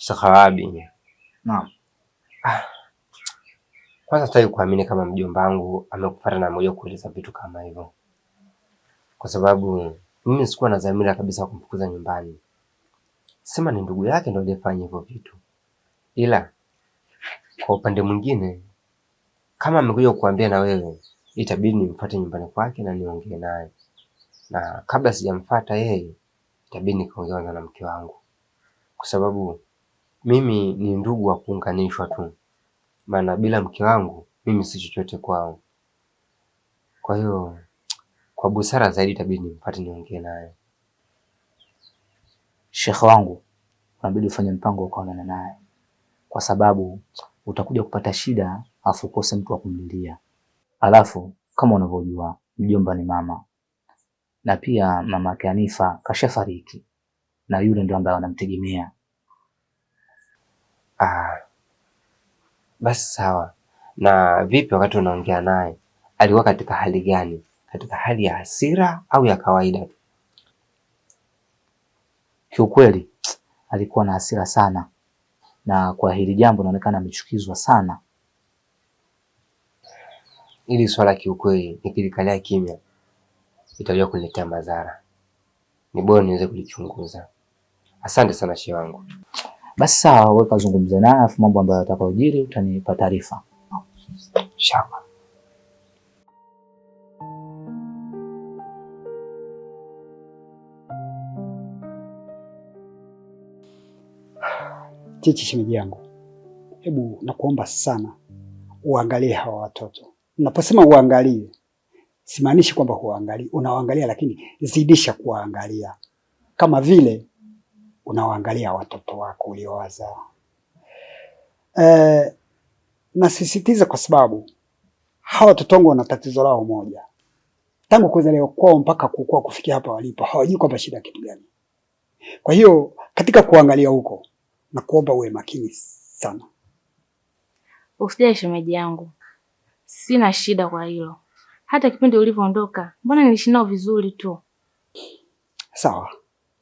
Shakhawabi. Naam. Ah, kwanza sitaki kuamini kama mjomba wangu amekufuata na amekuja kueleza vitu kama hivyo, kwa sababu mimi sikuwa na dhamira kabisa kumfukuza nyumbani. Sema ni ndugu yake ndio aliyefanya hivyo vitu, ila kwa upande mwingine, kama amekuja kukuambia na wewe, itabidi nimfuate nyumbani kwake na niongee naye, na kabla sijamfuata yeye, itabidi nikaongea kwanza na mke wangu, kwa sababu mimi ni ndugu wa kuunganishwa tu, maana bila mke wangu mimi si chochote kwao. Kwa hiyo kwa busara zaidi itabidi nimfuate niongee naye. Shekhe wangu, unabidi ufanye mpango ukaonana naye, kwa sababu utakuja kupata shida afu ukose mtu wa kumlilia. Alafu kama unavyojua mjomba ni mama, na pia mama yake Hanifa kashafariki, na yule ndo ambaye wanamtegemea. Ah, basi sawa. Na vipi wakati unaongea naye alikuwa katika hali gani? Katika hali ya hasira au ya kawaida tu? Kiukweli alikuwa na hasira sana, na kwa hili jambo inaonekana amechukizwa sana. Hili swala kiukweli nikilikalia kimya itajua kuniletea madhara. Ni bora niweze kulichunguza. Asante sana shehe wangu. Basi sawa, wewe kazungumze naye, afu mambo ambayo atakayojiri utanipa taarifa. Shaba. Chichi, shemeji yangu, hebu nakuomba sana uangalie hawa watoto. Naposema uangalie, simaanishi kwamba huangalii, unawaangalia, lakini zidisha kuwaangalia kama vile unawaangalia watoto wako uliowazaa. E, nasisitiza kwa sababu hawa watoto wangu wana tatizo lao moja. Tangu kuzaliwa kwao mpaka kukua kufikia hapa walipo, hawajui kwamba shida kitu gani. Kwa hiyo katika kuangalia huko, nakuomba uwe makini sana. Usijali shemeji yangu, sina shida kwa hilo. Hata kipindi ulivyoondoka, mbona niliishi nao vizuri tu. Sawa,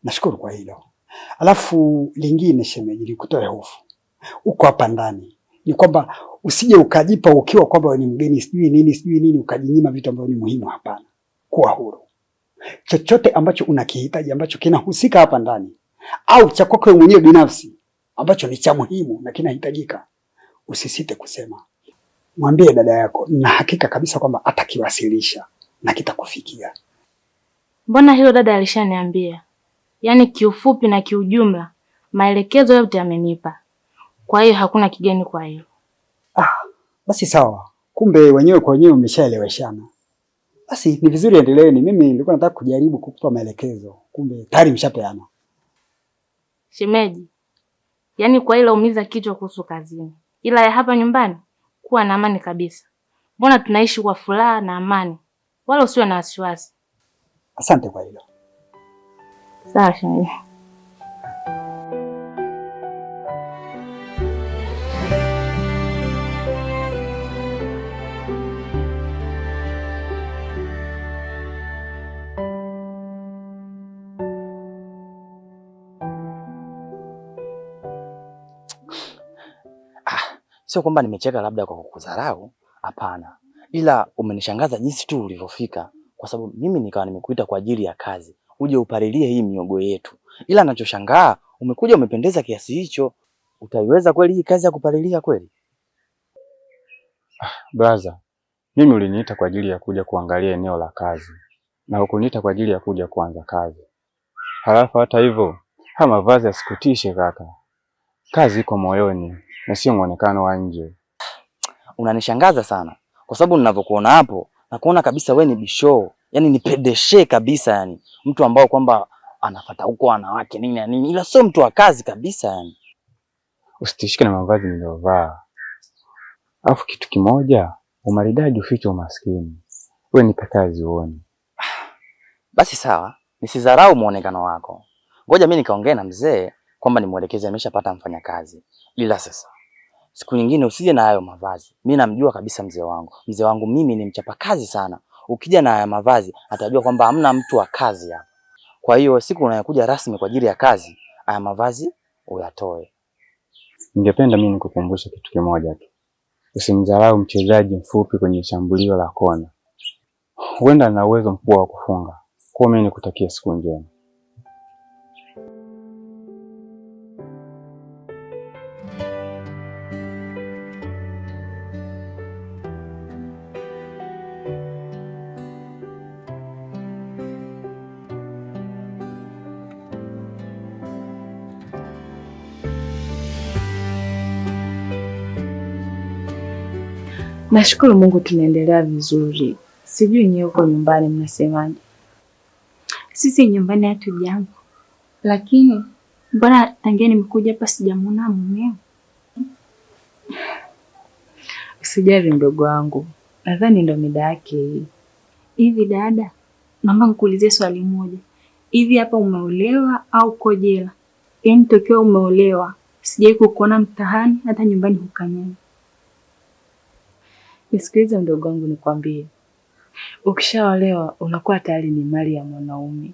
nashukuru kwa hilo. Alafu lingine shemeji, nikutoe hofu, uko hapa ndani ni kwamba usije ukajipa ukiwa kwamba ni mgeni sijui nini sijui nini, ukajinyima vitu ambavyo ni muhimu. Hapana, kuwa huru. Chochote ambacho unakihitaji ambacho kinahusika hapa ndani au cha kwako mwenyewe binafsi ambacho ni cha muhimu na kinahitajika, usisite kusema. Mwambie dada yako, na hakika kabisa kwamba atakiwasilisha na kitakufikia. Mbona hilo dada alishaniambia, yaani kiufupi na kiujumla, maelekezo yote amenipa. Kwa hiyo hakuna kigeni kwa hilo. Ah, basi sawa, kumbe wenyewe kwa wenyewe mmeshaeleweshana. Basi ni vizuri, endeleeni. Mimi nilikuwa nataka kujaribu kukupa maelekezo, kumbe tayari mshapeana. Shemeji, yaani kwa hilo umiza kichwa kuhusu kazini, ila ya hapa nyumbani kuwa na amani kabisa. Mbona tunaishi kwa furaha na amani, wala usiwe na wasiwasi. Asante kwa hilo. Sawa shemeji. Sio kwamba nimecheka labda kwa kukudharau, hapana, ila umenishangaza jinsi tu ulivyofika, kwa sababu mimi nikawa nimekuita kwa ajili ya kazi, uje upalilie hii miogo yetu, ila nachoshangaa umekuja umependeza kiasi hicho. Utaiweza kweli hii kazi ya kupalilia kweli? Brother, mimi uliniita kwa ajili ya kuja kuangalia eneo la kazi na hukuniita kwa ajili ya kuja kuanza kazi. Halafu hata hivyo, haya mavazi yasikutishe kaka. Kazi iko moyoni na sio muonekano wa nje. Unanishangaza sana kwa sababu ninavyokuona hapo nakuona kabisa we ni bisho, yani ni pedeshe kabisa, yani mtu ambao kwamba anafata huko wanawake nini na nini, ila sio mtu wa kazi kabisa yani. Usitishike na mavazi niliyovaa. Alafu kitu kimoja, umaridadi ufiche umaskini. Wewe nipe kazi uone. Basi sawa, nisidharau muonekano wako. Ngoja mimi nikaongee na mzee kwamba nimuelekeze ameshapata mfanyakazi. Ila sasa siku nyingine usije na hayo mavazi. Mimi namjua kabisa mzee wangu. Mzee wangu mimi ni mchapakazi sana. Ukija na haya mavazi atajua kwamba hamna mtu wa kazi hapa. Kwa hiyo siku unayokuja rasmi kwa ajili ya kazi, haya mavazi uyatoe. Ningependa mimi nikukumbushe kitu kimoja tu. Usimdharau mchezaji mfupi kwenye shambulio la kona. Huenda ana uwezo mkubwa wa kufunga. Kwa mimi nikutakia siku njema. Nashukuru Mungu tunaendelea vizuri. Sijui nyewe huko nyumbani mnasemaje? Sisi nyumbani hatujambo. Lakini mbona tangia nimekuja hapa sijamuona mumeo? Usijali mdogo wangu. Nadhani ndo mida yake hii. Hivi dada, naomba nikuulizie swali moja. Hivi hapa umeolewa au uko jela? Yaani tokeo umeolewa, sijai kukuona mtaani hata nyumbani hukanyagi. Nisikilize mdogo wangu nikwambie. Ukishaolewa unakuwa tayari ni mali ya mwanaume.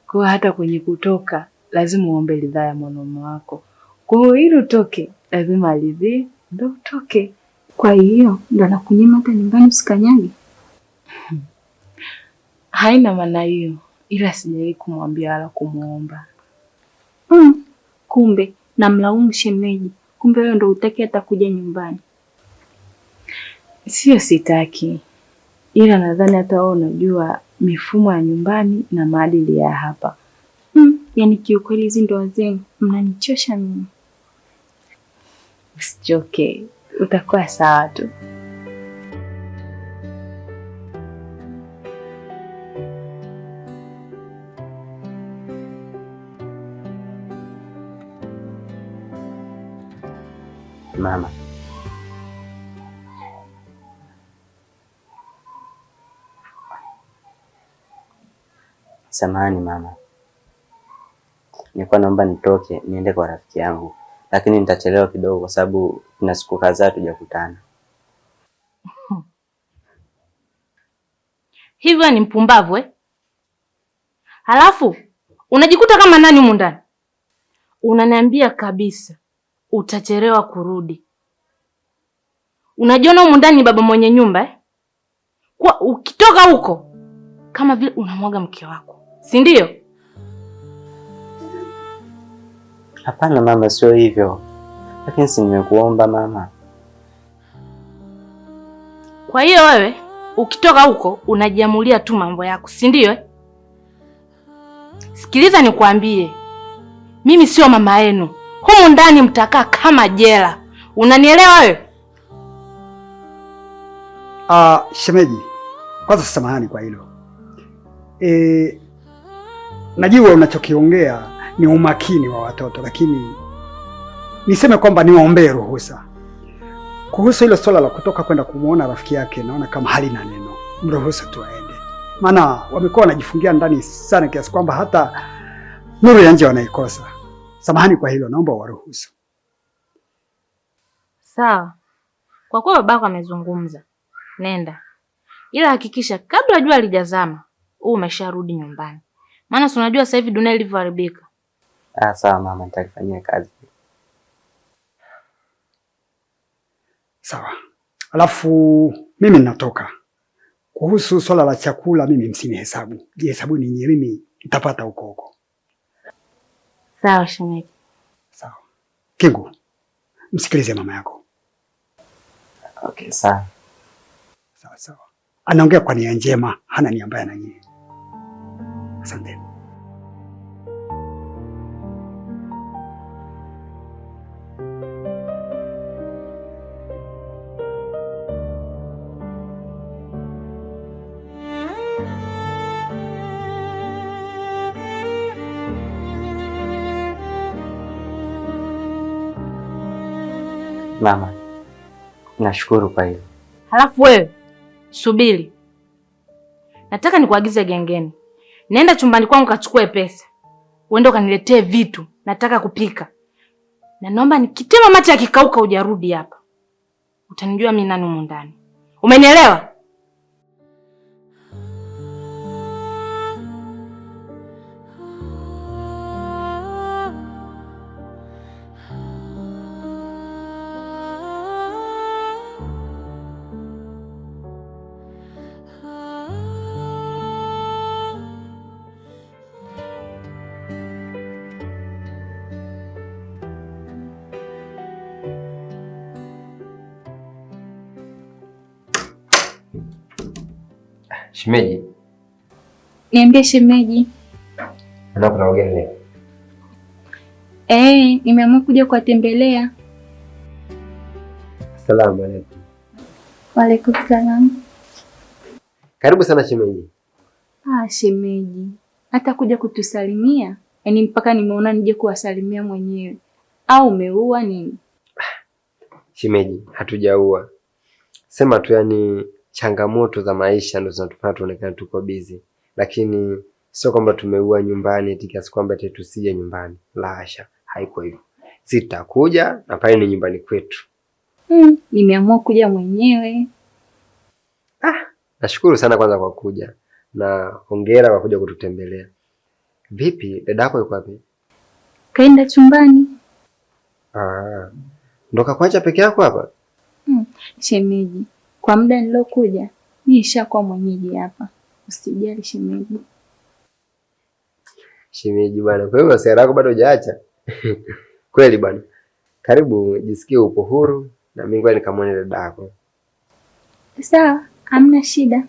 Kwa hiyo hata kwenye kutoka lazima uombe ridhaa ya mwanaume wako. Kwa hiyo ili utoke lazima aridhie ndio utoke. Kwa hiyo ndo anakunyima hata nyumbani usikanyage? Haina maana hiyo, ila sijawahi kumwambia wala kumuomba. Kumbe namlaumu shemeji. Kumbe wewe ndo hutaki hata kuja nyumbani. Sio sitaki, ila nadhani hata wewe unajua mifumo ya nyumbani na maadili ya hapa. Yaani kiukweli hizi ndoa zenu mnanichosha mimi. Usichoke, utakuwa sawa tu. Mama, Samahani mama, nilikuwa naomba nitoke niende kwa rafiki yangu, lakini nitachelewa kidogo kwa sababu tuna siku kadhaa tujakutana. Hivyo ni mpumbavu eh? Halafu unajikuta kama nani humu ndani? Unaniambia kabisa utachelewa kurudi. Unajiona humu ndani ni baba mwenye nyumba eh? Kwa ukitoka huko kama vile unamwaga mke wako, si ndio? Hapana mama, sio hivyo, lakini si nimekuomba mama. Kwa hiyo wewe ukitoka huko unajiamulia tu mambo yako, si ndio eh? Sikiliza nikwambie, mimi sio mama yenu. Humu ndani mtakaa kama jela. Unanielewa wewe? Shemeji, kwanza samahani kwa hilo. Najua unachokiongea ni umakini wa watoto, lakini niseme kwamba niwaombee ruhusa kuhusu hilo swala la kutoka kwenda kumuona rafiki yake. Naona kama halina neno, mruhusu tu aende, maana wamekuwa wanajifungia ndani sana kiasi kwamba hata nuru ya nje wanaikosa. Samahani kwa hilo, naomba waruhusu. Sawa, kwa kuwa babako amezungumza, nenda, ila hakikisha kabla jua lijazama huu umesharudi nyumbani, maana si unajua sasa hivi dunia ilivyoharibika. Sawa mama, nitalifanyia kazi. Sawa. Alafu mimi ninatoka. Kuhusu swala la chakula, mimi msinihesabu, jihesabuni nyinyi, mimi nitapata huko huko. Sawa shemeji. Sawa. Kingu, msikilize mama yako. Okay, sawa. Sawa sawa. Anaongea kwa nia njema, hana nia mbaya na nyinyi. Asante. Mama, nashukuru kwa hilo. Halafu wewe subiri, nataka nikuagize gengeni. Nenda chumbani kwangu kachukue pesa, uende ukaniletee vitu, nataka kupika, na naomba nikitema mate yakikauka hujarudi hapa, utanijua mimi nani humu ndani. Umenielewa? Shemeji. Niambie shemeji. Naona kuna wageni leo. Nimeamua kuja kuwatembelea. Asalamu alaykum. Wa alaykum salam. Karibu sana shemeji. Ah, shemeji, hata kuja kutusalimia? Yaani mpaka nimeona nije kuwasalimia mwenyewe. Au umeua nini? Shemeji, hatujaua. Sema tu yani changamoto za maisha ndo zinatufanya tuonekane tuko busy. Lakini sio kwamba tumeua nyumbani eti kiasi kwamba eti tusije nyumbani. La hasha, haiko hivyo. Sitakuja na pale ni nyumbani kwetu. Nimeamua kuja mwenyewe. Nashukuru sana kwanza kwa kuja na hongera kwa kuja kututembelea. Vipi, dada yako yuko wapi? Kaenda chumbani. Ah, ndo kakuacha peke yako hapa? Shemeji, kwa muda nilokuja mimi nishakuwa mwenyeji hapa. Usijali shemeji. Shemeji bwana, kwa hiyo masuala yako bado hujaacha? Kweli bwana. Karibu jisikie upo huru na mimi ngoja nikamwone dada yako. Sawa, hamna shida.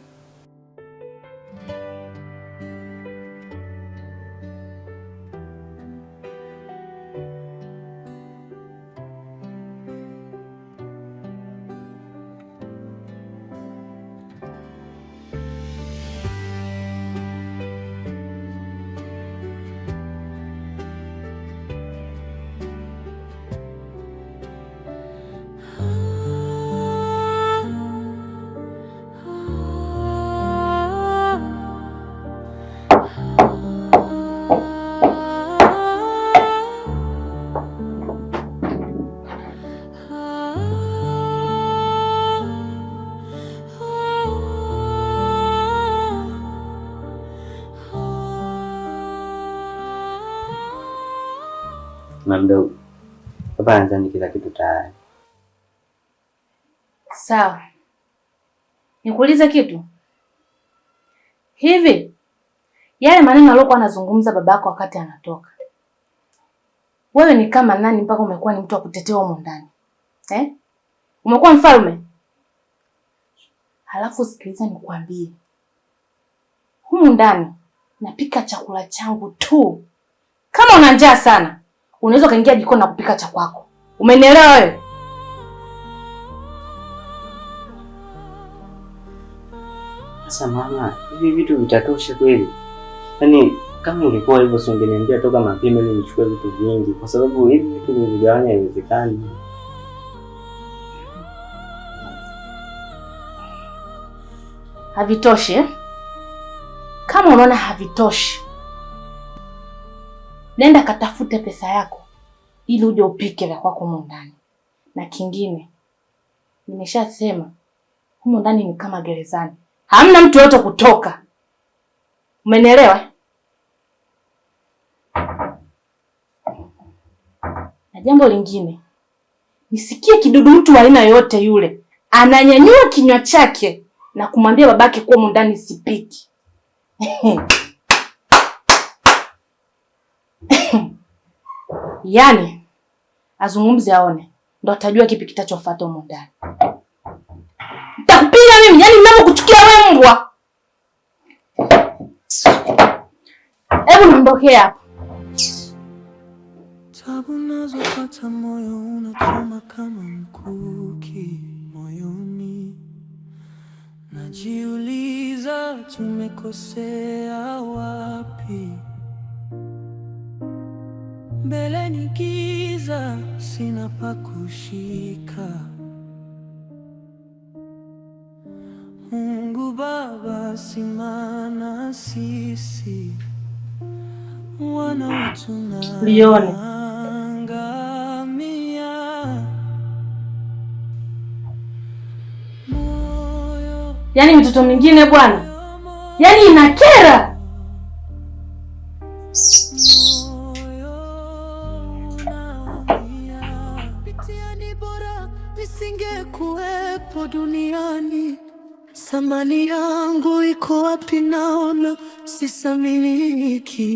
Mdogo, baba nadhani kila kitu tayari. Sawa. Nikuulize kitu. Hivi yale maneno aliyokuwa anazungumza babako wakati anatoka, wewe ni kama nani mpaka umekuwa ni mtu wa kutetea humu ndani? Eh? Umekuwa mfalme? Halafu sikiliza nikuambie. Humu ndani napika chakula changu tu. Kama una njaa sana, unaweza kaingia jikoni na kupika cha kwako. Umenielewa wewe? Sasa mama, hivi vitu vitatosha kweli? Yaani kama ingekuwa hivyo si ungeniambia toka mapema ili nichukue vitu vingi, kwa sababu hivi vitu kuvigawanya haiwezekani. Havitoshi eh? Kama unaona havitoshi, nenda katafute pesa yako ili uje upike vya kwako humu ndani. Na kingine, nimeshasema humu ndani ni kama gerezani, hamna mtu yote kutoka. Umenielewa? Na jambo lingine, nisikie kidudu mtu wa aina yoyote yule ananyanyua kinywa chake na kumwambia babake kuwa humu ndani sipiki. Yaani azungumze aone, ndo atajua kipi kitachofuata humu ndani. Nitakupiga mimi, yaani ninavyokuchukia wewe mbwa. Hebu niondokee hapa. Tabu nazopata moyo unachoma kama mkuki moyoni. Najiuliza tumekosea wapi? Mbele ni giza, sina pa kushika. Mungu Baba, simama sisi wana Lione. tunaangamia. Yaani mtoto mwingine bwana, yaani inakera. Mitihani bora nisingekuwepo duniani. Thamani yangu iko wapi? Naona sisaminiki.